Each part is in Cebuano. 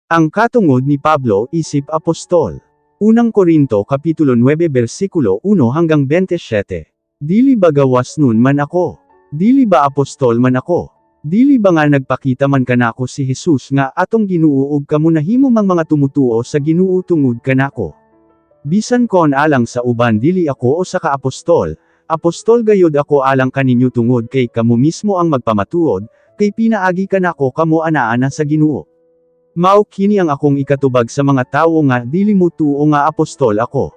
Ang katungod ni Pablo isip apostol. Unang Korinto kapitulo 9 bersikulo 1 hanggang 27. Dili ba gawas nun man ako? Dili ba apostol man ako? Dili ba nga nagpakita man kanako si Jesus nga atong Ginoo ug kamo nahimo mang mga tumutuo sa Ginoo tungod kanako? Bisan kon alang sa uban dili ako usa ka apostol, apostol gayud ako alang kaninyo tungod kay kamo mismo ang magpamatuod, kay pinaagi kanako kamo ana-ana sa Ginoo. Mao kini ang akong ikatubag sa mga tawo nga dili motuo nga apostol ako.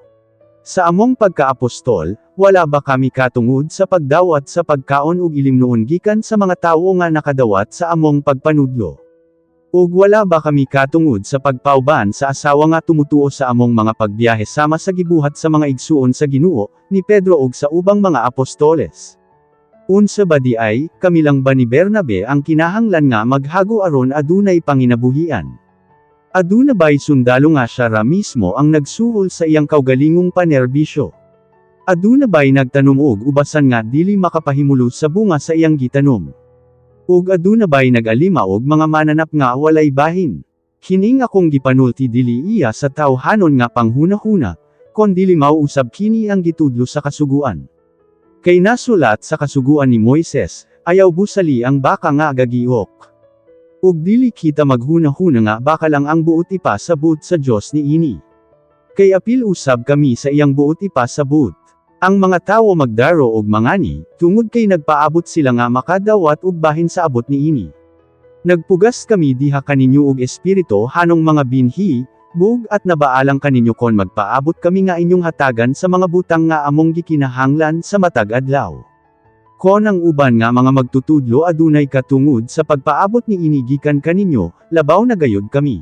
Sa among pagkaapostol, wala ba kami katungod sa pagdawat sa pagkaon ug ilimnoon gikan sa mga tawo nga nakadawat sa among pagpanudlo? Ug wala ba kami katungod sa pagpauban sa asawa nga tumutuo sa among mga pagbiyahe sama sa gibuhat sa mga igsuon sa Ginoo, ni Pedro ug sa ubang mga apostoles? Unsa ba diay, kami lang ba ni Bernabe ang kinahanglan nga maghago aron adunay panginabuhian? Aduna ba'y sundalo nga siya ra mismo ang nagsuhol sa iyang kaugalingong panerbisyo? Aduna ba'y nagtanom og ubasan nga dili makapahimulos sa bunga sa iyang gitanom? Ug aduna ba'y nag-alima og mga mananap nga walay bahin? Kining akong gipanulti dili iya sa tawhanon nga panghuna-huna, kon dili mao usab kini ang gitudlo sa Kasuguan. Kay nasulat sa Kasuguan ni Moises, "Ayaw busali ang baka nga gagiok." Ug dili kita maghuna-huna nga baka lang ang buot ipasabot sa Dios niini. Kay apil usab kami sa iyang buot ipasabot. Ang mga tawo magdaro og mangani, tungod kay nagpaabot sila nga makadawat og bahin sa abot niini. Nagpugas kami diha kaninyo og espiritu hanong mga binhi, bug at nabaalang kaninyo kon magpaabot kami nga inyong hatagan sa mga butang nga among gikinahanglan sa matag adlaw. Kon ang uban nga mga magtutudlo adunay katungod sa pagpaabot niini gikan kaninyo, labaw na gayud kami.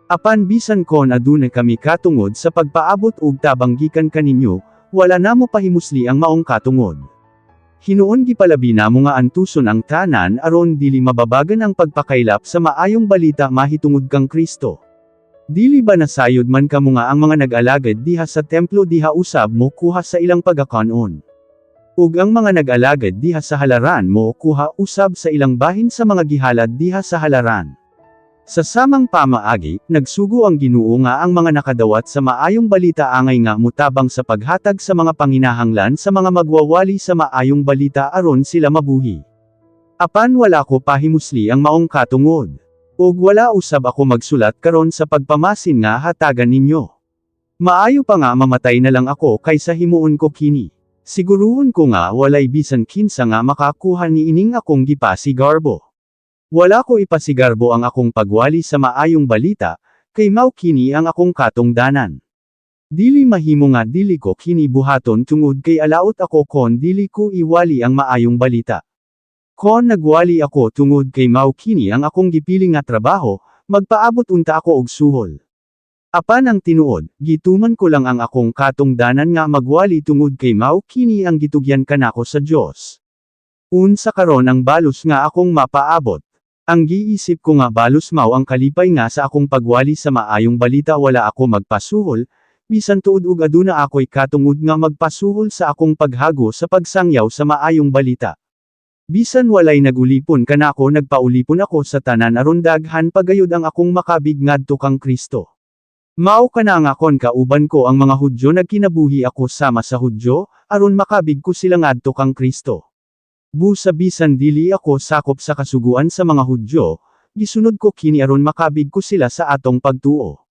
Apan bisan kon adunay kami katungod sa pagpaabot og tabang gikan kaninyo, wala namo pahimusli ang maong katungod. Hinuon gipalabi namo nga antuson ang tanan aron dili mababagan ang pagpakaylap sa Maayong Balita mahitungod kang Kristo. Dili ba nasayod man kamo nga ang mga nag-alagad diha sa templo diha usab mo kuha sa ilang pagakanon? Ug ang mga nag-alagad diha sa halaran mo kuha usab sa ilang bahin sa mga gihalad diha sa halaran. Sa samang pamaagi, nagsugo ang Ginoo nga ang mga nakadawat sa Maayong Balita angay nga mutabang sa paghatag sa mga panginahanglan sa mga magwawali sa Maayong Balita aron sila mabuhi. Apan wala ko pahimusli ang maong katungod. Ug wala usab ako magsulat karon sa pagpamasin nga hatagan ninyo. Maayo pa nga mamatay na lang ako kaysa himuon ko kini. Siguruhon ko nga walay bisan kinsa nga makakuha niining akong gipasigarbo. Wala ko ipasigarbo ang akong pagwali sa Maayong Balita, kay mao kini ang akong katungdanan. Dili mahimo nga dili ko kini buhaton tungod kay alaot ako kon dili ko iwali ang Maayong Balita. Kon nagwali ako tungod kay mao kini ang akong gipili nga trabaho, magpaabot unta ako og suhol. Apan ang tinuod, gituman ko lang ang akong katungdanan nga magwali tungod kay mao kini ang gitugyan kanako sa Dios. Unsa karon ang balos nga akong mapaabot? Ang giisip ko nga balos mao ang kalipay nga sa akong pagwali sa Maayong Balita wala ako magpasuhol, bisan tuod ug aduna ako'y katungod nga magpasuhol sa akong paghago sa pagsangyaw sa Maayong Balita. Bisan walay nagulipon kanako, nagpaulipon ako sa tanan aron daghan pa gayud ang akong makabig ngadto kang Kristo. Mao kana nga kon kauban ko ang mga Hudyo, nagkinabuhi ako sama sa Hudyo, aron makabig ko sila ngadto kang Kristo. Busa bisan dili ako sakop sa Kasuguan sa mga Hudyo, gisunod ko kini aron makabig ko sila sa atong pagtuo.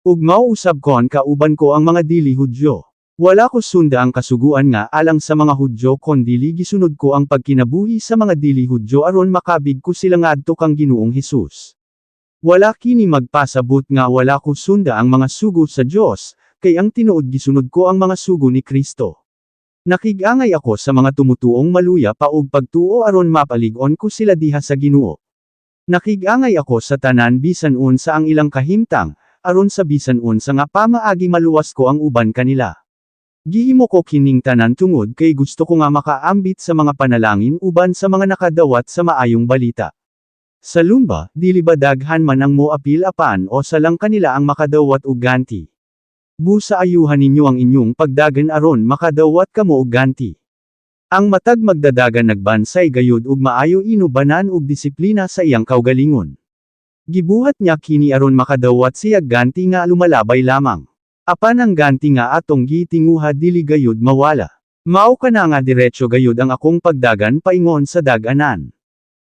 Ug mao usab kon kauban ko ang mga dili Hudyo. Wala ko sunda ang Kasuguan nga alang sa mga Hudyo kon dili gisunod ko ang pagkinabuhi sa mga dili Hudyo aron makabig ko sila ngadto kang Ginoong Hesus. Wala kini magpasabot nga wala ko sunda ang mga sugo sa Dios, kay ang tinuod gisunod ko ang mga sugo ni Kristo. Nakig-angay ako sa mga tumutuong maluya pa og pagtuo aron mapalig-on ko sila diha sa Ginoo. Nakig-angay ako sa tanan bisan unsa ang ilang kahimtang, aron sa bisan unsa nga pamaagi maluwas ko ang uban kanila. Gihimo ko kining tanan tungod kay gusto ko nga makaambit sa mga panalangin uban sa mga nakadawat sa Maayong Balita. Sa lumba, dili ba daghan man ang moapil apan usa lang kanila ang makadawat og ganti? Busa ayuhan ninyo ang inyong pagdagan aron makadawat kamo og ganti. Ang matag magdadagan nagbansay gayud og maayo inubanan og disiplina sa iyang kaugalingon. Gibuhat niya kini aron makadawat siya ganti nga lumalabay lamang. Apan ang ganti nga atong gitinguha dili gayud mawala. Mao kana nga diretso gayud ang akong pagdagan paingon sa dag-anan.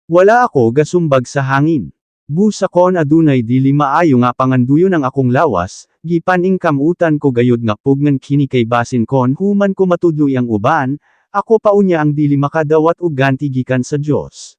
Wala ako gasumbag sa hangin. Busa kon adunay dili maayo nga panganduyon ang akong lawas, gipaningkamutan ko gayud nga pugngan kini kay basin kon human ko matudloy ang uban, ako pa unya ang dili makadawat og ganti gikan sa Dios.